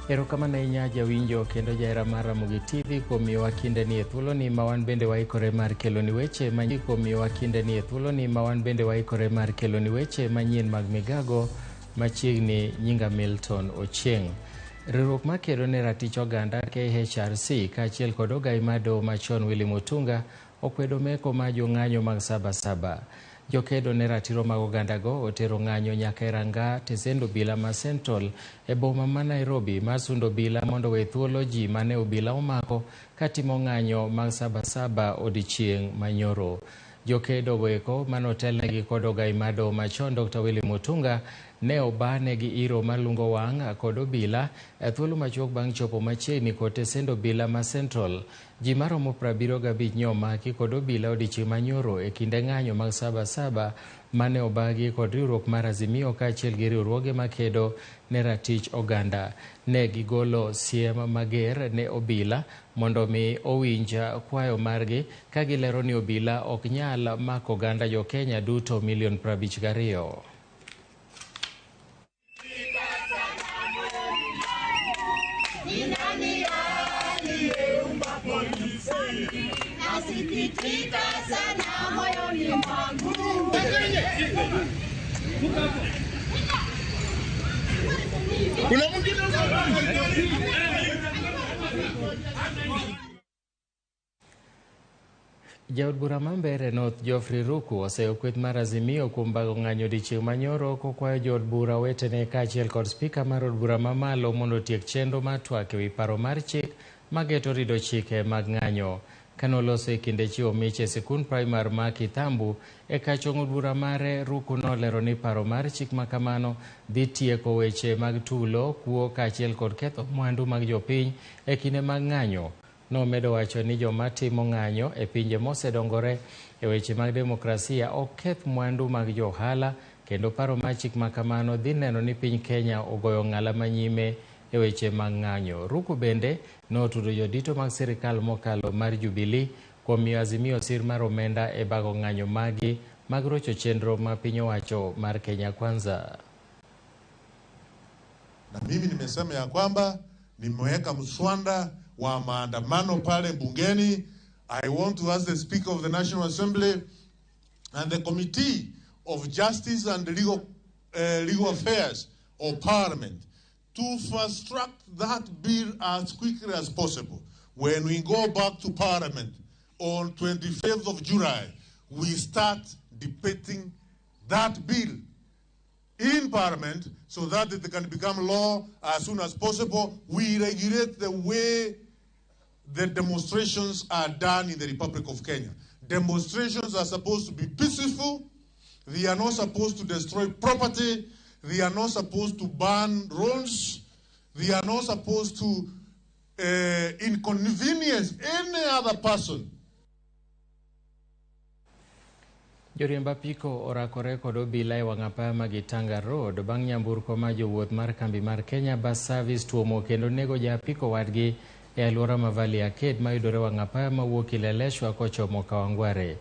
Erokamano ahinya jawinjo kendo jahera mar Ramogi TV kuom miyowa kinde ni e thuoloni ma wan bende waikore mar keloni weche manyien kuom miyowa kinde ni e thuoloni ma wan bende waikore mar keloni weche manyien mag migago machiegni. Nyinga Milton Ochieng'. Riwruok makedo ne ratich oganda KHRC kaachiel kod ogai mar doho machon Willy Mutunga okwedo meko mar jong'anyo mag Sabasaba. Jokedo ne ratiro mag ogandago otero ng'anyo nyaka e ranga tesend obila ma Central e boma ma Nairobi mar sundo obila mondo owe thuolo ji mane obila omako katimo ng'anyo mag Sabasaba odiechieng' manyoro. Jokedo goeko manotelnegi kod ogai mar doho machon Dr. Willy Mutunga ne obane gi iro malungo wang' kod obila e thuolo machuok bang' chopo machiegni kod tesend obila ma Central. Ji maromo 75 ne omaki kod obila odiechieng' manyoro e kinde ng'anyo mag Sabasaba mane obagi kod riwruok mar Azimio kaachiel gi riwruoge makedo ne ratich oganda. Ne gigolo siem mager ne obila mondo mi owinj kwayo margi ka gilero ni obila ok nyal mako oganda jo Kenya duto milion 52. Nasikitika sana moyoni mwangu. Kuna mwingine. Jaod bura ma Mbeere North Geoffrey Ruku oseyo kweth mar Azimio kuom bago ng'anyo odiechieng' manyoro kokwayo jood bura wetene kaachiel kod spika mar od bura mamalo mondo otiek chenro mar twak ewi paro mar chik mageto rido chike mag ng'anyo. Kanoloso e kinde chiwo mich e sikund primar ma Kithambu e kachong' od bura mare, Ruku nolero ni paro mar chik makamano dhi tieko weche mag tulo, kuo kaachiel kod ketho mwandu mag jopiny e kinde mag ng'anyo. Nomedo wacho ni joma timo ng'anyo e pinje mosedongore e weche mag demokrasia ok keth mwandu mag jo ohala kendo paro mar chik makamano dhi neno ni piny Kenya ogoyo ng'ala manyime e weche mag ng'anyo. Ruku bende notudo jodito mag sirikal mokalo mar Jubilee kuom miyo Azimio sir mar omenda e bago ng'anyo magi mag rocho chenro ma piny owacho mar Kenya Kwanza. Na mimi nimesema ya kwamba nimeweka mswada wa maandamano pale bungeni. I want to ask the Speaker of the National Assembly and the Committee of Justice and Legal Affairs of Parliament to fast track that bill as quickly as possible. When we go back to Parliament on 25th of July, we start debating that bill in Parliament so that it can become law as soon as possible. We regulate the way the demonstrations are done in the Republic of Kenya. Demonstrations are supposed to be peaceful. They are not supposed to destroy property. They are not supposed to burn roads. They are not supposed to inconvenience any other person. Joriemb apiko orakore kod obila e wang' apaya ma Gitanga Road bang' nyamburko ma jowuoth mar kambi mar Kenya Bus Service tuomo kendo nego ja apiko wadgi e alwora ma Valley Arcade mayudore wang' apaya mawuok Kileleshwa kochomo Kawangware.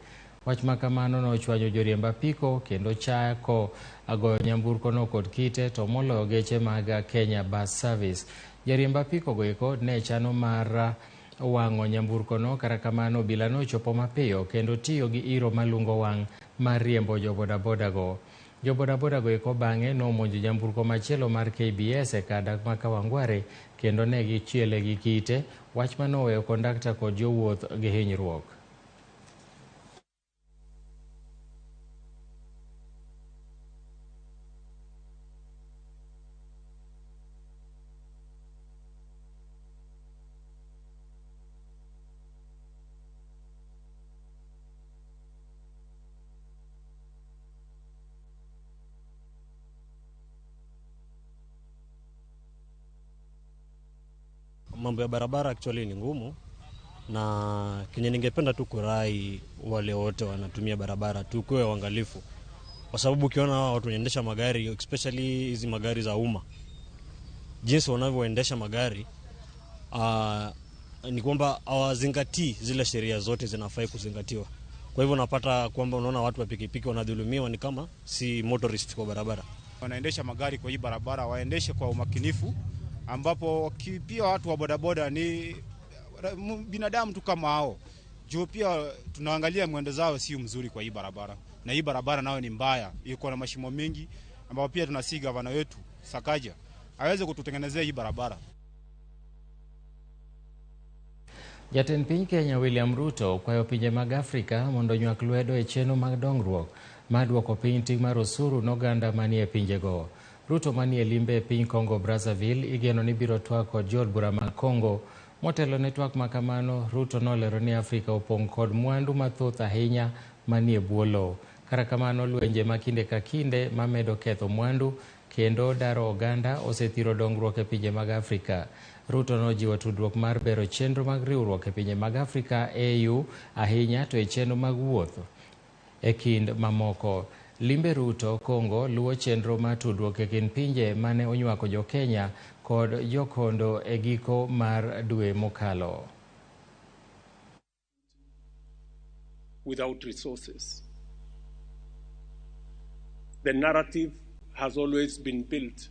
Wach ma kamano nochwanyo joriemb apiko kendo chako goyo nyamburkono kod kite to moloyo geche mag Kenya Bus Service. Jariemb apiko goeko ne chano mar wang'o nyamburkono, kata kamano obila nochopo mapiyo kendo tiyo gi iro malungo wang' mar riembo jobodaboda go. Jobodaboda go eko bang'e nomonjo nyamburko machielo mar KBS e kar dak ma Kawangware kendo ne gichiele gi kite, wach manoweyo kondakta kod jowuoth gi hinyruok. Mambo ya barabara actually ni ngumu, na kenye ningependa tu kurai wale wote wanatumia barabara tukuwe waangalifu, kwa sababu ukiona hawa watu wanaendesha magari, especially hizi magari za umma, jinsi wanavyoendesha magari, ni kwamba hawazingatii zile sheria zote zinafai kuzingatiwa. Kwa hivyo unapata kwamba unaona watu wa pikipiki wanadhulumiwa, ni kama si motorist kwa barabara. Wanaendesha magari kwa hii barabara waendeshe kwa umakinifu ambapo pia watu wa bodaboda ni binadamu tu kama hao. Juu pia tunaangalia mwendo zao si mzuri kwa hii barabara, na hii barabara nayo ni mbaya, iko na mashimo mengi, ambapo pia tunasihi gavana wetu Sakaja aweze kututengenezea hii barabara. Jatend piny Kenya William Ruto okwayo pinje mag Afrika mondo onywak lwedo e chenro mag dongruok mar duoko piny ting' mar osuru ne oganda manie pinjego. Ruto manie limbe e piny Congo Brazzaville igeno ni biro twak kod jood bura mag Congo. Motelo ne twak ma kamano, Ruto nolero ni Afrika opong' kod mwandu mathoth ahinya manie bwo lowo. Kata kamano, lwenje ma kinde ka kinde mamedo ketho mwandu kendo daro oganda osethiro dongruok e pinje mag Afrika. Ruto nojiwo tudruok mar bero chenro mag riwruok e pinje mag Afrika AU ahinya to e chenro mag wuoth e kind mamoko. Limbe Ruto Congo luwo chenro mar tudruok e kind pinje mane onywako jo Kenya kod jokondo e giko mar dwe mokalo. Without resources. The narrative has always been built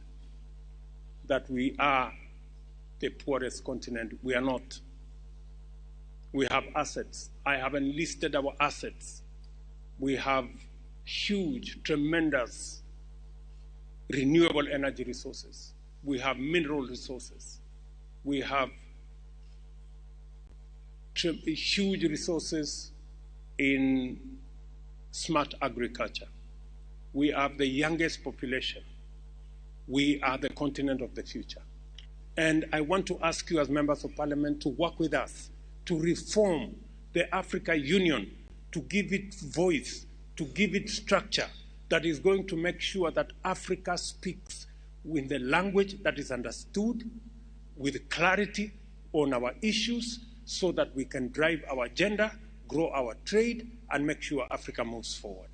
that we are the poorest continent. We are not. We have assets. I have enlisted our assets. We have huge, tremendous renewable energy resources. We have mineral resources. We have huge resources in smart agriculture. We have the youngest population. We are the continent of the future. And I want to ask you as members of parliament to work with us to reform the Africa Union, to give it voice, to give it structure that is going to make sure that Africa speaks in the language that is understood, with clarity on our issues, so that we can drive our agenda, grow our trade, and make sure Africa moves forward.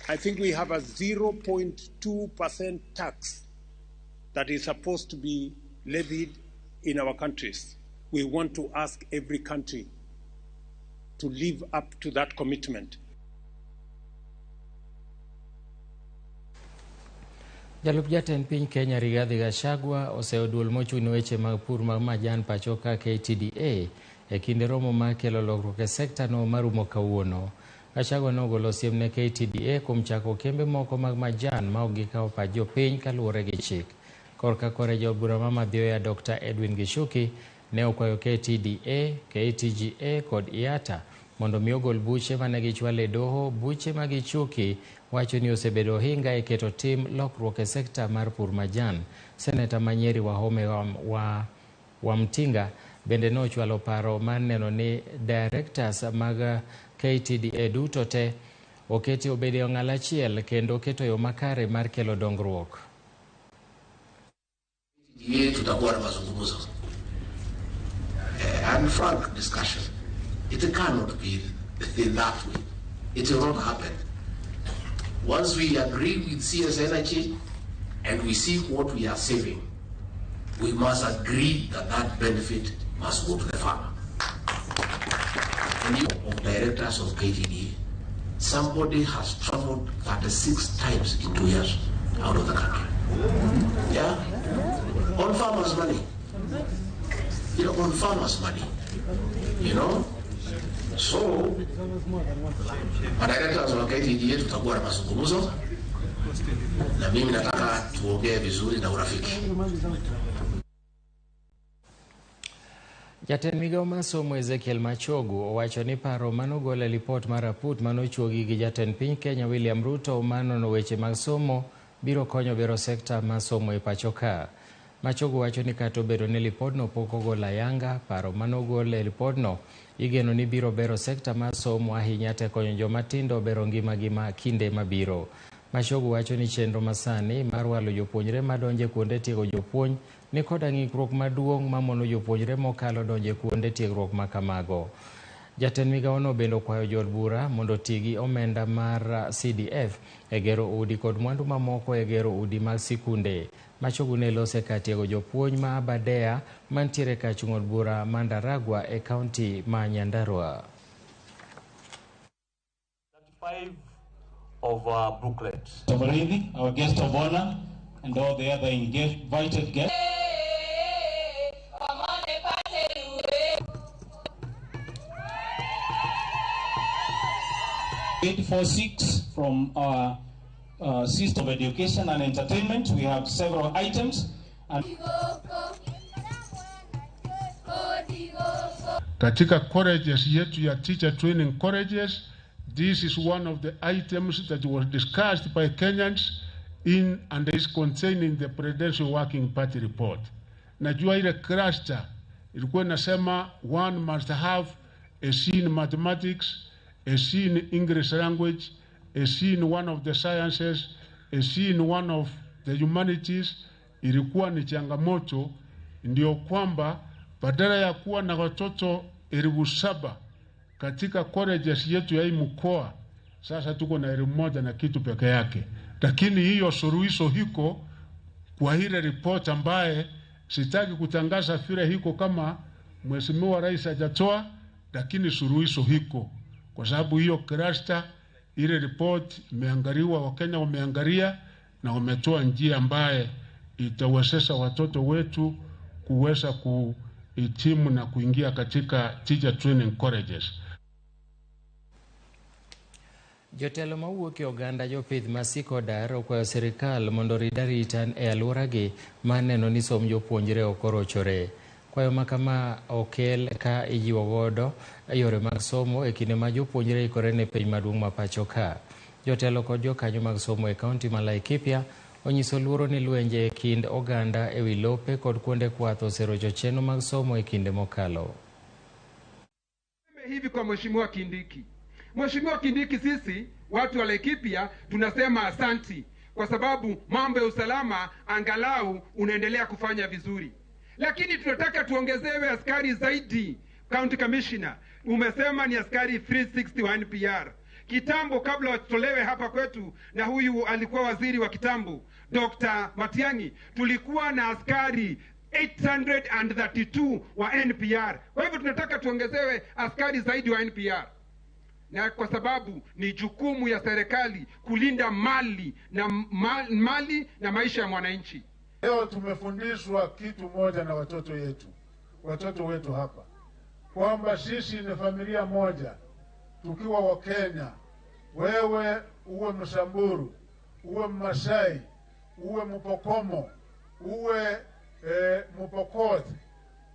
I think we have a 0.2% tax that is supposed to be levied in our countries. We want to ask every country to live up to that commitment. Jalup jatend piny Kenya Rigathi Gachagua oseyo duol mochung' ne weche mag pur mag majan pacho ka KTDA e kinde romo mar kelo lokruok e sekta no marumo kawuono. Gachagua nogolo siem ne KTDA kuom chako kembe moko mag majan ma ok gikawo pach jopiny kaluwore gi chik. Korka kore jaod bura ma Mathioya Dr. Edwin Gichuki ne okwayo KTDA, KTGA kod IATA mondo mi ogol buche mane gichwalo e doho. Buche ma Gichuki wacho ni osebedo ohinga e keto tim lokruok e sekta mar pur majan. Seneta ma Nyeri Wahome Wamatinga bende nochwalo paro mar neno ni directors mag KTDA duto te oketi obed e ong'ala achiel kendo keto yo makare mar kelo dongruok. Tutakuwa na mazungumzo and frank discussion. It cannot be in that way. It will not happen. Once we agree with CS Energy and we see what we are saving, we must agree that that benefit must go to the farmer. And you of directors of KTDA, somebody has traveled 36 times in 2 years out of the country. Yeah? On farmers' money. You know, on farmers' money. You know? So, madirectors wa KTDA tutakuwa na mazungumzo na mimi nataka tuongee vizuri na urafiki. Jatend migao mar somo Ezekiel Machogu owacho ni paro manogol e lipot mar aput manochuogi gi jatend piny Kenya William Ruto manono weche mag somo biro konyo bero sekta mar somo e pacho ka. Machogu wacho ni kata obedo ni lipodno pok ogol ayanga, paro manogol e lipodno igeno ni biro bero sekta mar somo ahinya te konyo joma tindo bero ngimagi ma kinde mabiro. Machogu wacho ni chenro masani mar walo jopuonjre madonje kuonde tiego jopuonj ni koda ng'ikruok maduong' mamono jopuonjre mokalo donje kuonde tiegruok makamago. Jatend migawono bende okwayo jood bura mondo oti gi omenda mar CDF e gero udi kod mwandu mamoko e gero udi mag sikunde. Machogu ne lose kar tiego jopuonj ma Aberdare mantiere kar chung' od bura ma Ndaragwa e kaunti ma Nyandarua. 35 of our booklet. Muriithi, our guest of honor, and all the other invited guests. 846 from our System of Education and Entertainment. We have several items. And Katika colleges yetu ya teacher training colleges, this is one of the items that was discussed by Kenyans in and is contained in the Presidential Working Party report. Najua ile cluster ilikuwa inasema one must have a C in mathematics, a C in English language, a C in one of the sciences, a C in one of the humanities. Ilikuwa ni changamoto, ndio kwamba badala ya kuwa na watoto 7,000 katika colleges yetu ya hii mkoa, sasa tuko na 1,000 na kitu peke yake. Lakini hiyo suluhisho hiko kwa ile report ambaye sitaki kutangaza vile hiko kama Mheshimiwa Rais hajatoa, lakini suluhisho hiko kwa sababu hiyo cluster, ile report imeangaliwa, Wakenya wameangalia na wametoa njia ambaye itawezesha watoto wetu kuweza kuhitimu na kuingia katika teacher training colleges. Jotelo mawuok e oganda jopith ma Sikodar okwayo sirikal mondo orid arita e alworagi mar neno ni somb jopuonjre ok orochore. Kwayo ma kama okel ka ijiwo godo yore mag somo e kinde ma jopuonjre ikore ne penj maduong' ma pacho ka. Jotelo kod jokanyo mag somo e kaunti ma Laikipia onyiso luoro ni lwenje e kind oganda e wi lope kod kuonde kwath oserocho chenro mag somo e kinde mokalo. Hivi kwa Mheshimiwa Kindiki. Mheshimiwa Kindiki, sisi watu wa Laikipia tunasema asanti kwa sababu mambo ya usalama angalau unaendelea kufanya vizuri. Lakini tunataka tuongezewe askari zaidi. County Commissioner, umesema ni askari 360 wa NPR. Kitambo kabla watolewe hapa kwetu na huyu alikuwa waziri wa kitambo Dr. Matiang'i, tulikuwa na askari 832 wa NPR. Kwa hivyo tunataka tuongezewe askari zaidi wa NPR. Na kwa sababu ni jukumu ya serikali kulinda mali na maisha ya mwananchi. Leo tumefundishwa kitu moja na watoto wetu hapa, kwamba sisi ni familia moja tukiwa wa Kenya. Wewe uwe Msamburu, uwe Mmasai, uwe Mpokomo, uwe Mpokot,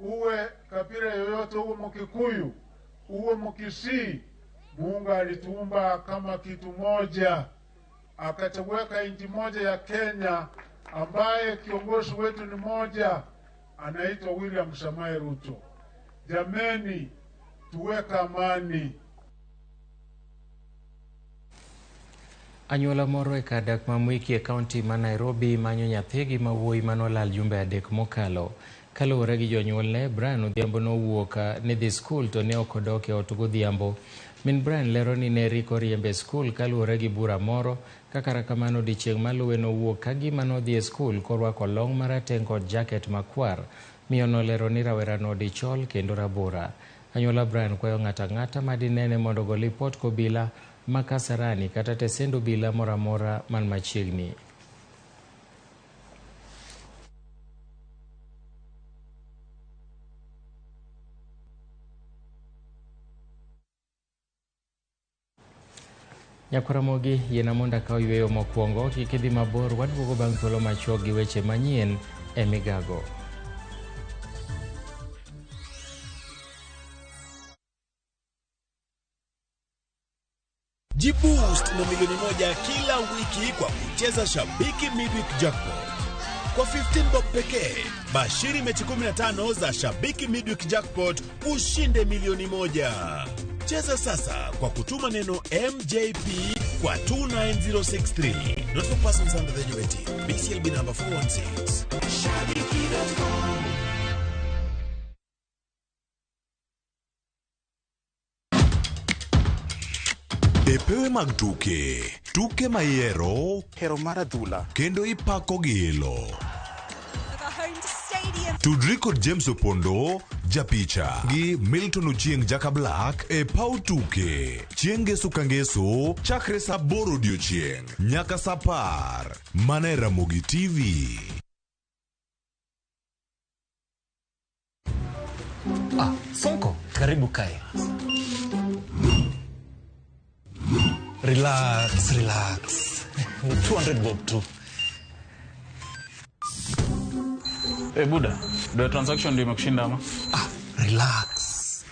uwe kabila yoyote, uwe Mkikuyu, uwe Mkisii, Mungu alituumba kama kitu moja, akatuweka nchi moja ya Kenya ambaye kiongozi wetu ni moja, anaitwa William Samoei Ruto. Jameni, tuweka amani. Anyuola moro e kar dak ma Mwiki e kaunti ma Nairobi manyo nyathigi ma wuoyi manolal jumbe 3 mokalo. Kaluwore gi jonyuolne, Brian Odhiambo nowuok ni dhi skul to ne ok odok e ot godhiambo. Min Brian lero ni ne riko riembe e skul kaluwore gi bura moro, ka kara kamano odiechieng' maluwe nowuok ka gima nodhi e skul korwako long marateng' kod jaket makwar. Miyo nolero ni rawerano dichol kendo rabora. Anyuola Brian kwayo ng'ato ang'ata madinene mondo ogo lipot kobila ma Kasarani kata tesend obila moro amora man machiegni. Nyakwaramogi, yiena mondo akaw yweyo mokwongo, kik idhi mabor, waduogo bang' thuolo machuok gi weche manyien e migago. Jiboost na milioni 1 kila wiki kwa kucheza Shabiki Midweek Jackpot. Kwa 15 bob pekee, bashiri mechi 15 za Shabiki Midweek Jackpot ushinde milioni 1. Cheza sasa kwa kutuma neno MJP kwa 29063. Not for persons under the age of 18. BCLB number 416. Shabiki.com. E pewe mag tuke, tuke mayiero, hero mar adhula, kendo ipako gi ilo. The home stadium. Tudri kod James Opondo japicha gi Milton Ochieng Jaka Black e paw tuke chieng' ngeso ka ngeso chakre saa 8 odiochieng' nyaka saa 10 mana e Ramogi TV. Ah, Sonko, karibu kae. Relax, relax. Ni 200 bob tu. Hey, Buda, do transaction ndio imekushinda ama? Ah, relax.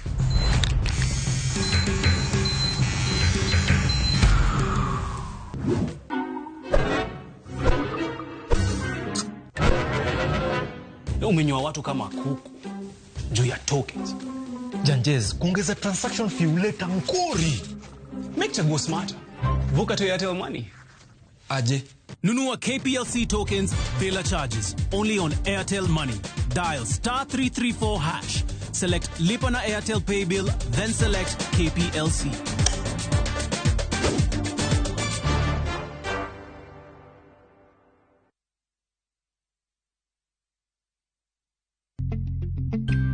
Umenyoa watu kama kuku juu ya tokens. Janjez, kuongeza transaction fee huleta ngori. Make chaguo smarter. Vuka to Airtel Money. Aje. Nunua KPLC tokens bila charges only on Airtel Money. Dial star 334 hash. Select Lipa na Airtel Pay Bill, then select KPLC.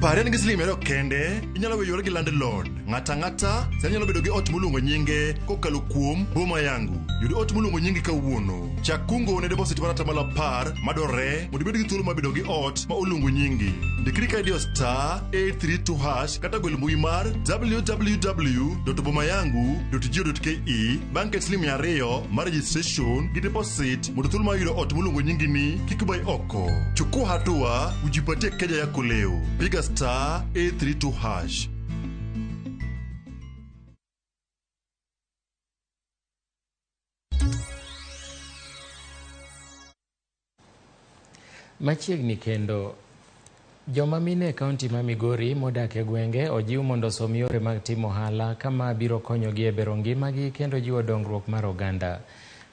Pare ni gi siling 200 kende, inyalo weyore gi landlord. Ng'ata ang'ata sani nyalo bedo gi ot moluongo nyinge kokalo kuom Boma Yangu. Yud ot moluongo nyingi kawuono. Chak kungo ne deposit mar 10% madwarore mondo ibed gi thuolo mar bedo gi ot ma oluongo nyingi. Ndikri ka idiyo star 832 hash kata gwel mbui mar www.bomayangu.go.ke bang' ket siling 200 mar registration gi deposit mondo thuolo mar yudo ot moluongo nyingi ni kik bai oko. Chukua hatua ujipatie keja yako leo. Piga star 832 hash. Machiegni kendo, joma mine e kaunti ma Migori modak e gwenge ojiw mondo osom yore mag timo ohala kama biro konyogi e bero ngimagi kendo jiwo dongruok mar oganda.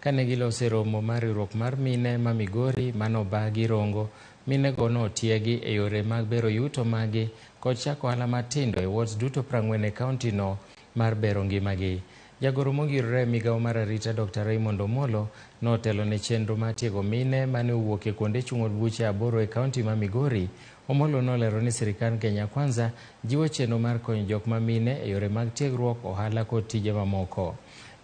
Kane giloso e romo mar riwruok mar mine ma Migori manoba gi Rongo, minego notiegi e yore mag bero yuto magi kod chako ohala matindo e wards duto 40 e kaunti no mar bero ngimagi. Jagoro mongirore e migawo mar arita Dr. Raymond Omolo notelo ne chenro mar tiego mine mane owuok e kuonde chung' od buche 8 e kaunti ma Migori. Omolo nolero ni sirikand Kenya Kwanza jiwo chenro mar konyo jok ma mine e yore mag tiegruok, ohala kod tije mamoko.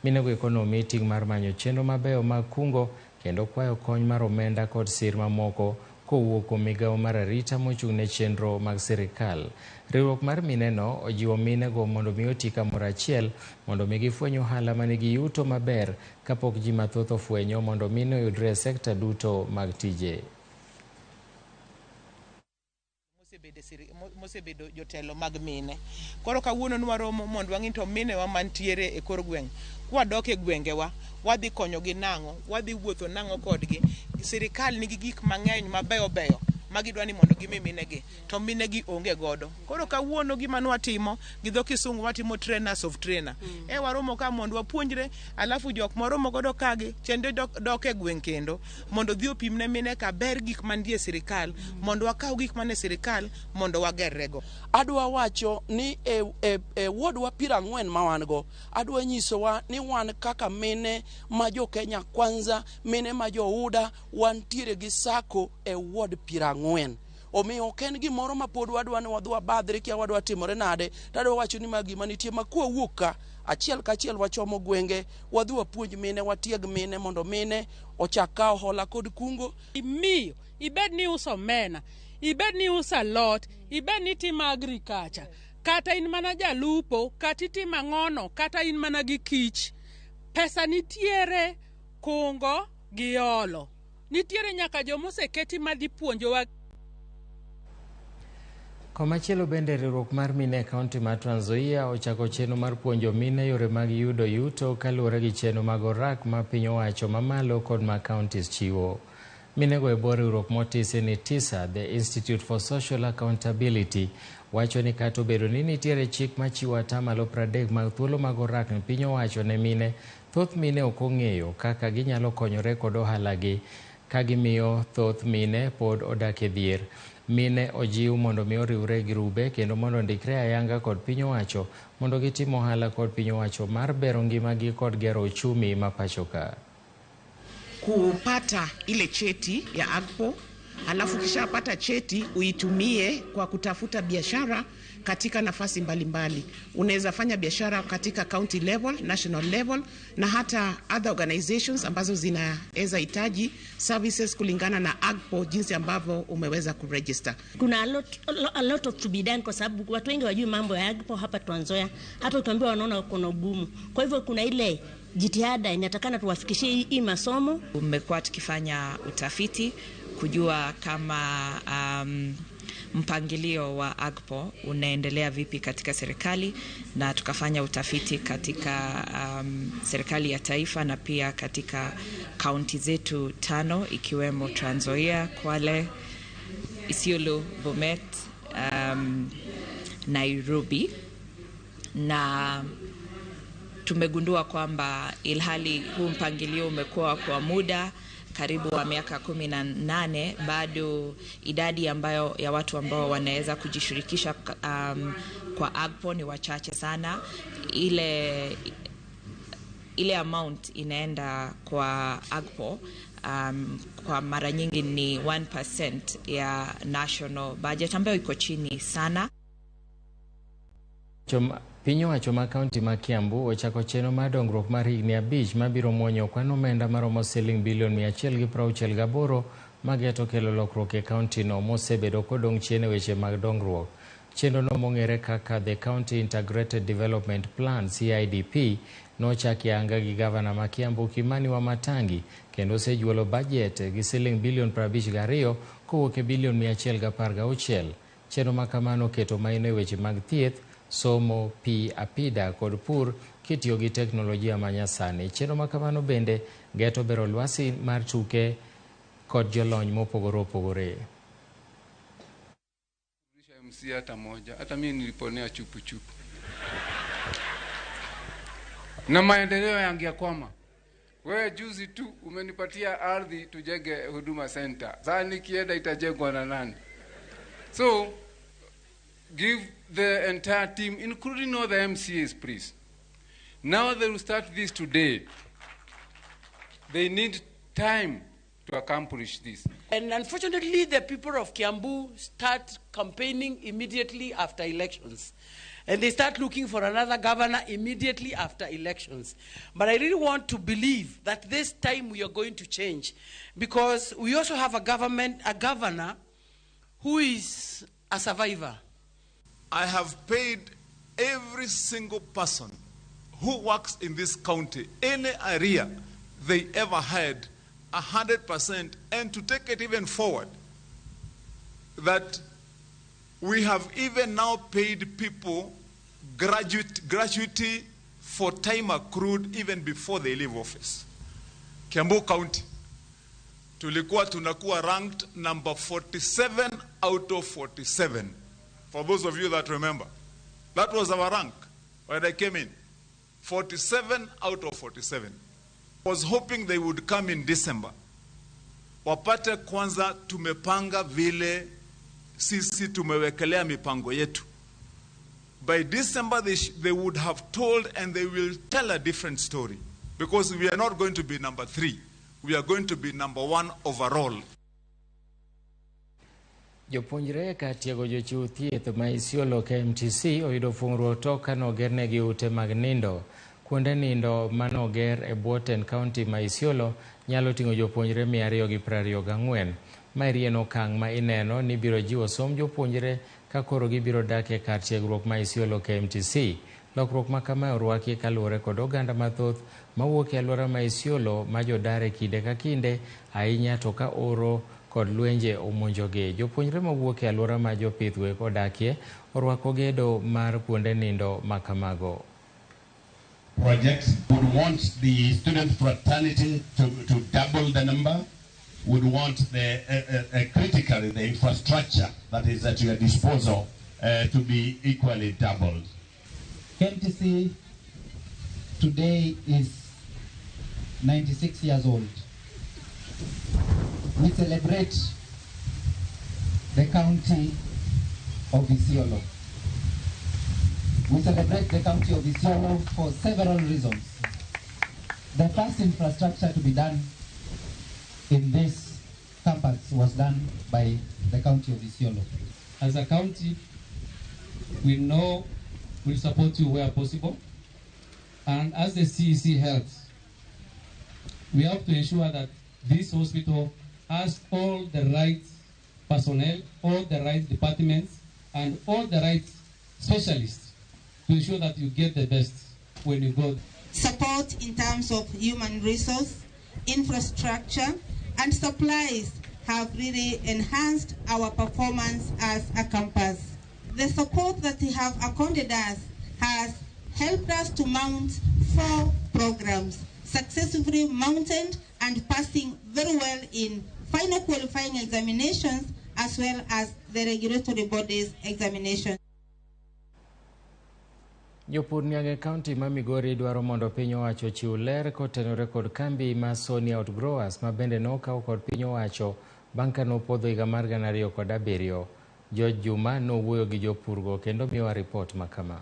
Minego eko nomi ting' mar manyo chenro mabeyo mag kungo kendo kwayo kony mar omenda kod sir mamoko kowuok kuom migawo mar arita mochung' ne chenro mag sirikal. Riwruok mar mineno ojiwo minego mondo mi oti kamoro achiel mondo mi gifweny ohala manigi yuto maber kapok ji mathoth ofwenyo mondo mine oyudre e sekta duto mag tije. Mosebedo jotelo mag mine. Koro kawuono nwaromo mondo wang'i to minewa mantiere e kor gweng'. Kwadok e gwengewa, wadhi konyogi nang'o, wadhi wuotho nang'o kodgi. Sirikal nigi gik mang'eny mabeyo beyo magidwa ni mondo gimi minegi, to minegi onge godo. Koro kawuono gima nwatimo gi dho kisungu watimo trainers of trainer. E waromo ka mondo wapuonjre, alafu jok mwaromo godo kagi chendo dok e gweng' kendo mondo dhi opim ne mine ka ber gik mantie e sirikal, mondo wakaw gik mane sirikal mondo wagerrego. Adwa wacho ni e wardwa 40 ma wan go, adwa nyisowa ni wan kaka mine ma jo Kenya Kwanza, mine ma jo UDA, wantiere gi sako e ward 40. Omiyo ok en gimoro ma pod wadwa ni wadhi wabadhre kia wadwa timore nade, to adwa wacho ni ma gima nitie ma kwawuok ka, achiel kachiel wachomo gwenge, wadhi wapuonj mine, watieg mine mondo mine ochak kawo hola kod kungo. Imiyo, ibed ni iuso omena, ibed ni iuso alot, ibed ni itimo agriculture, kata in mana jalupo, kata itimo ang'ono, kata in mana gi kich. Pesa nitiere kungo gi holo. Nitiere nyaka joma oseketi madhi puonjowa. Komachielo bende riwruok mar mine e kaunti mar Trans Nzoia ochako chenro mar puonjo mine yore mag yudo yuto kaluwore gi chenro mag orak ma piny owacho mamalo kod ma counties chiwo. Minego e bwo riwruok motisi ni TISA, The Institute for Social Accountability, wacho ni kata obedo ni nitiere chik machiwo 30% mag thuolo mag orak ne piny owacho ne mine, thoth mine ok ong'eyo kaka ginyalo konyore kod ohalagi ka gimiyo thoth mine pod odak e dhier. Mine ojiw mondo mi oriwre e grube kendo mondo ondikre ayanga kod piny owacho mondo gitim ohala kod piny owacho mar bero ngimagi kod gero uchumi ma pacho ka. Kupata ile cheti ya AGPO Halafu ukishapata cheti uitumie kwa kutafuta biashara katika nafasi mbalimbali. Unaweza fanya biashara katika county level, national level na hata other organizations ambazo zinaweza hitaji services kulingana na AGPO jinsi ambavyo umeweza kuregister. Kuna a lot of to be done kwa sababu watu wengi wajui mambo ya AGPO hapa Trans Nzoia. Hata ukiambiwa wanaona kuna ugumu. Kwa hivyo kuna ile jitihada inatakana tuwafikishie hii masomo. Umekuwa tukifanya utafiti kujua kama mpangilio wa AGPO unaendelea vipi katika serikali, na tukafanya utafiti katika serikali ya taifa na pia katika kaunti zetu tano ikiwemo Trans Nzoia, Kwale, Isiolo, Bomet, Nairobi, na tumegundua kwamba ilhali huu mpangilio umekuwa kwa muda karibu wa miaka 18, bado idadi ambayo ya watu ambao wanaweza kujishirikisha kwa AGPO ni wachache sana. Ile amount inaenda kwa AGPO kwa mara nyingi ni 1% ya national budget ambayo iko chini sana. Piny owacho ma kaunti ma Kiambu ochako chenro mar dongruok mar higni 5 mabiro muonyo kwan omenda maromo siling bilion 168 mageto kelo lokruok e kaunti no mosebedo kodong' chien e weche mag dongruok. Chenro no mong'ere kaka The County Integrated Development Plan CIDP nochaki anga gi gavana ma Kiambu Kimani Wamatangi kendo osejuolo bajet gi siling bilion 52 kowuok e bilion 116. Chenro ma kamano oketo maino e weche mag thieth, somo, pi, apida kod pur kitiyo gi teknolojia manyasani. Chenro ma kamano bende geto bero lwasi mar tuke kod jolony mopogore opogore. MC hata moja, hata mimi niliponea chupu chupu na maendeleo yangekwama. Wewe juzi tu umenipatia ardhi tujenge Huduma Center, sasa nikienda itajengwa na nani? So give the entire team, including all the MCAs, please. Now they will start this today. They need time to accomplish this. And unfortunately, the people of Kiambu start campaigning immediately after elections. And they start looking for another governor immediately after elections. But I really want to believe that this time we are going to change, because we also have a governor who is a survivor. I have paid every single person who works in this county, any area they ever had, 100%, and to take it even forward, that we have even now paid people gratuity for time accrued even before they leave office. Kiambu County, tulikuwa tunakuwa ranked number 47 out of 47. For those of you that remember, that was our rank when I came in. 47 out of 47. I was hoping they would come in December. Wapate kwanza tumepanga vile sisi tumewekelea mipango yetu. By December they would have told, and they will tell a different story, because we are not going to be number 3. We are going to be number 1 overall. Jopuonjre ka tiego jochiw thieth ma Isiolo KMTC oyudo fungruok tok ka nogernegi ute mag nindo. Kuonde nindo manoger e bwo tend kaunti ma Isiolo nyalo ting'o jopuonjre 224. Maeri en okang' ma ineno ni biro jiwo somb jopuonjre ka koro gibiro dak e kar tiegruok ma Isiolo KMTC. Lokruok ma kamae orwaki kaluwore kod oganda mathoth mawuok e alwora ma Isiolo ma jodar e kinde ka kinde ahinya to ka oro kod lwenje omonjogi. Jopuonjre mawuok e alwora ma jopith odakie orwako gedo mar kuonde nindo ma kamago. Projects would want the student fraternity to double the number, would want the critically the infrastructure that is at your disposal to be equally doubled. KMTC today is 96 years old. We celebrate the county of Isiolo. We celebrate the county of Isiolo for several reasons. The first infrastructure to be done in this campus campus was done by the county of Isiolo. As a county, we know we'll support you where possible. And as the CEC Health, we have to ensure that this hospital has all the right personnel, all the right departments, and all the right specialists to ensure that you get the best when you go. Support in terms of human resource, infrastructure, and supplies have really enhanced our performance as a campus. The support that they have accorded us has helped us to mount 4 programs, successfully mounted and passing very well in final qualifying examinations as well as the regulatory bodies examination. Jopur niang' e kaunti ma Migori dwaro mondo piny owacho ochiw ler kotenore kod kambi ma Sony Outgrowers ma bende nokaw kod piny owacho bang' ka nopodho higa mar 2007. George Juma nowuoyo gi jopurgo kendo miyowa ripot ma kama.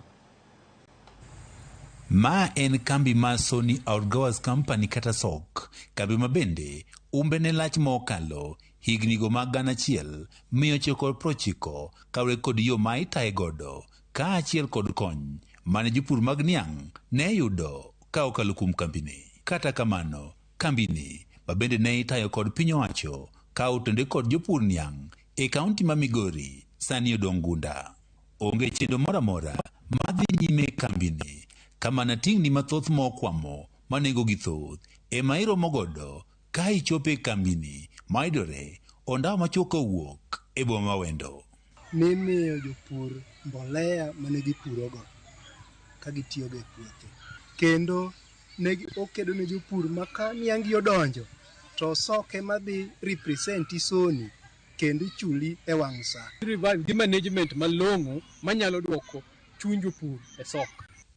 Ma en kambi mar Sony Outgrowers Company kata SOC, kambi ma bende umbe ne lach ma okalo higni go mag 1990 kaluwore kod yo ma itaye godo kaachiel kod kony mane jopur mag niang' ne yudo ka okalo kuom kambini. Kata kamano, kambini ma bende ne itayo kod piny owacho ka otende kod jopur niang' e kaunti ma Migori sani odong' gunda. Onge chenro moro amora madhi nyime e kambini kamana ting'ni mathoth ma okwamo ma nengogi thoth ema iromo godo ka ichopo e kambini mayudore ondawa machuok kowuok e boma ma Wendo. Nimiyo jopur mbolea mane gipurogo ka gitiyogo e puothe. Kendo ne okedo ne jopur ma ka niang' odonjo to soke madhi represent Sony kendo ichuli e wang' sa. Revive gi management malong'o manyalo duoko chuny jopur e sok.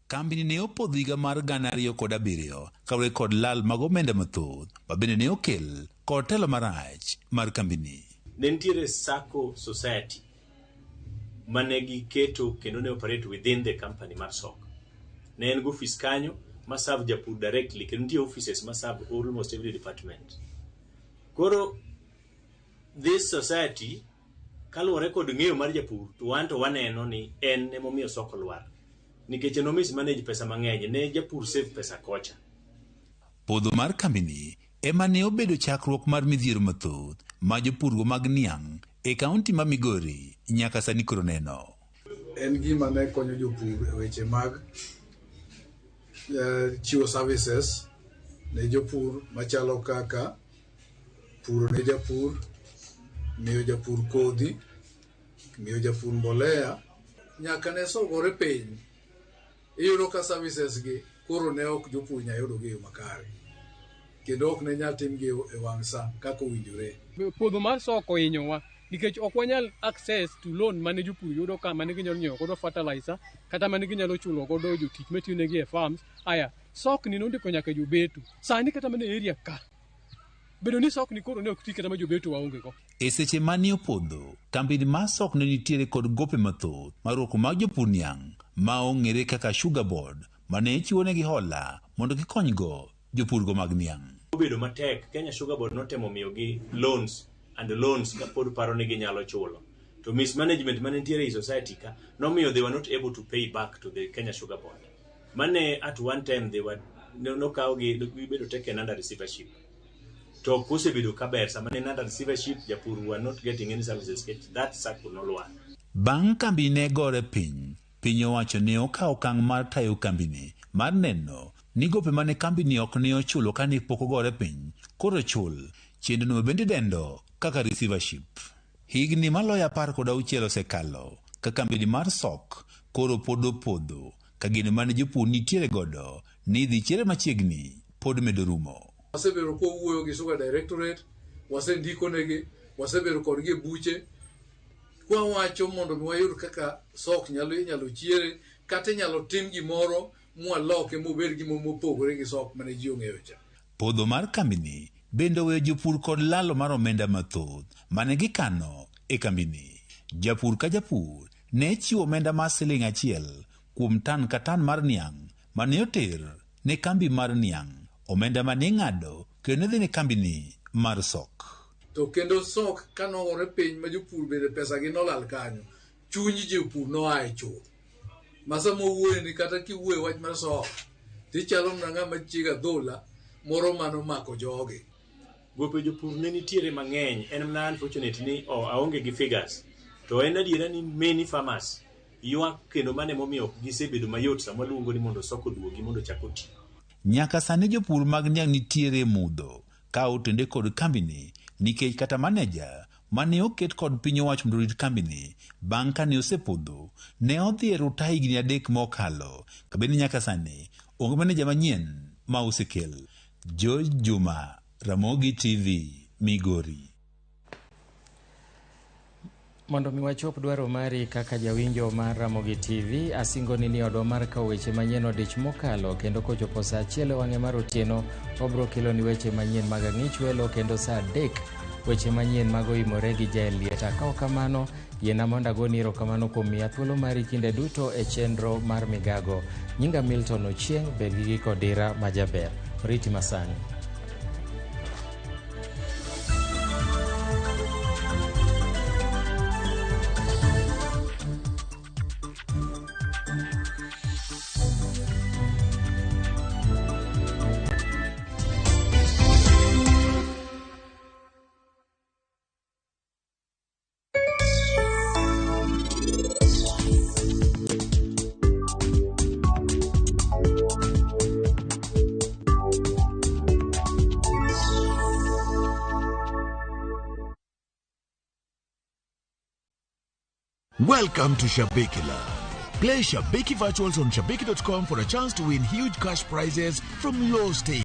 Kambini ne opodho higa mar 2007 kaluwore kod lal mag omenda mathoth ma bende ne okel kod telo marach mar kambini. Ne nitiere Sacco Society mane giketo kendo ne operate within the company mar SOC. Ne en gi office kanyo ma serve japur directly kendo nitie offices ma serve almost every department. Koro this society kaluwore kod ng'eyo mar japur to wan to waneno ni en emomiyo SOC olwar. Nikech en omismanage pesa mang'eny ne japur save pesa kocha. Podho mar kambini ema ne obedo chakruok mar midhiero mathoth ma jopurgo mag niang' e kaunti ma Migori nyaka sani koro neno. En gima ne konyo jopur e weche mag chiwo services ne jopur machalo kaka puro ne japur, miyo japur kodhi, miyo japur mbolea. Nyaka ne sogore piny, iyudo ka services gi koro ne ok jopur nyal yudo gi e yo makare kendo ok ne nyal timgi e wang' sa kaka owinjore. Podho mar SOC ohinyowa nikech ok wanyal access to loan mane jopur yudo ka mane ginyalo nyiewo godo fertilizer kata mane ginyalo chulo godo jotich matiyo negi e farms. Aya, SOC ni nondiko nyaka jobeto. Sani kata mana e area ka bedo ni SOC ni koro ne ok ti kata ma jobeto waonge go. E seche mane opodho, kambini mar SOC ne nitiere kod gope mathoth mar ruok mag jopur niang' ma ong'ere kaka Sugar Board mane chiwo negi hola mondo gikonygo jopurgo mag niang'. Obedo matek, Kenya Sugar Board notemo miyogi loans and loans kapod paro ni ginyalo chulo. To mismanagement mane nitiere e society ka nomiyo they were not able to pay back to the Kenya Sugar Board. Mane at one time they were nokawgi gibedo taken under receivership. To kosebedo kaber sama ne under receivership japur were not getting any services nikech that circle nolwar. Bang' kambi ne gore piny, piny owacho ne okawo okang' mar tayo kambini mar neno ni gope mane kambini ok ne ochulo kane pok ogore piny koro chul. Chenrono bende idendo kaka receivership. Higni maloyo 16 osekalo ka kambini mar SOC koro pod opodho ka geno mane jopur nitiere godo ni idhi chiere machiegni pod medo rumo. Wasebedo kwawuoyo gi Sugar Directorate, wasendiko negi, wasebedo kodgi e buche kwawacho mondo mi wayud kaka SOC inyalo chiere kata inyalo tim gimoro mwaloke mobed gima mopogore gi SOC mane ji ong'eyo cha. Podho mar kambini bende oweyo jopur kod lalo mar omenda mathoth mane gikano e kambini. Japur ka japur ne chiwo omenda mar siling 1 kuom tan ka tan mar niang' mane oter ne kambi mar niang'. Omenda mane ing'ado kendo ne dhi ne kambini mar SOC. To kendo SOC kanogore piny ma jopur bende pesa gi nolal kanyo, chuny jopur noa e chuth. Ma sama owuoyo ni kata kiwuoyo wach mar SOC, tichalo mana ng'ama chiego adhola moro manomako jogi. Gope jopur ne nitiere mang'eny, en mana unfortunate ni oh, aonge gi figures. To en adiera ni many farmers ywak kendo mano emomiyo ok gisebedo mayot sama waluongo ni mondo SOC oduogi mondo ochak oti. Nyaka sani jopur mag niang' nitiere e mudho ka otende kod kambini nikech kata maneja mane oket kod piny owacho mondo orit kambini bang' kane osepodho ne odhi e ruta higni 3 mokalo kabende nyaka sani onge maneja manyien ma osekel. George Juma, Ramogi TV, Migori. Mondo mi wachop dwaro mari kaka jawinjo mar Ramogi TV, asingoni ni odwa mar kawo weche manyien odich mokalo kendo kochopo saa 1 e wang'e mar otieno wabro keloni weche manyien mag ang'ich welo kendo saa 3 weche manyien mag oimore gi Jael Lieta. Ka ok kamano, yiena mondo agoni erokamano kuom miya thuolo mari kinde duto e chenro mar Migago. Nyinga Milton Ochieng', bed gi giko dira majaber. Oriti masani. Welcome to Shabiki Land. Play Shabiki Virtuals on Shabiki.com for a chance to win huge cash prizes from low stakes.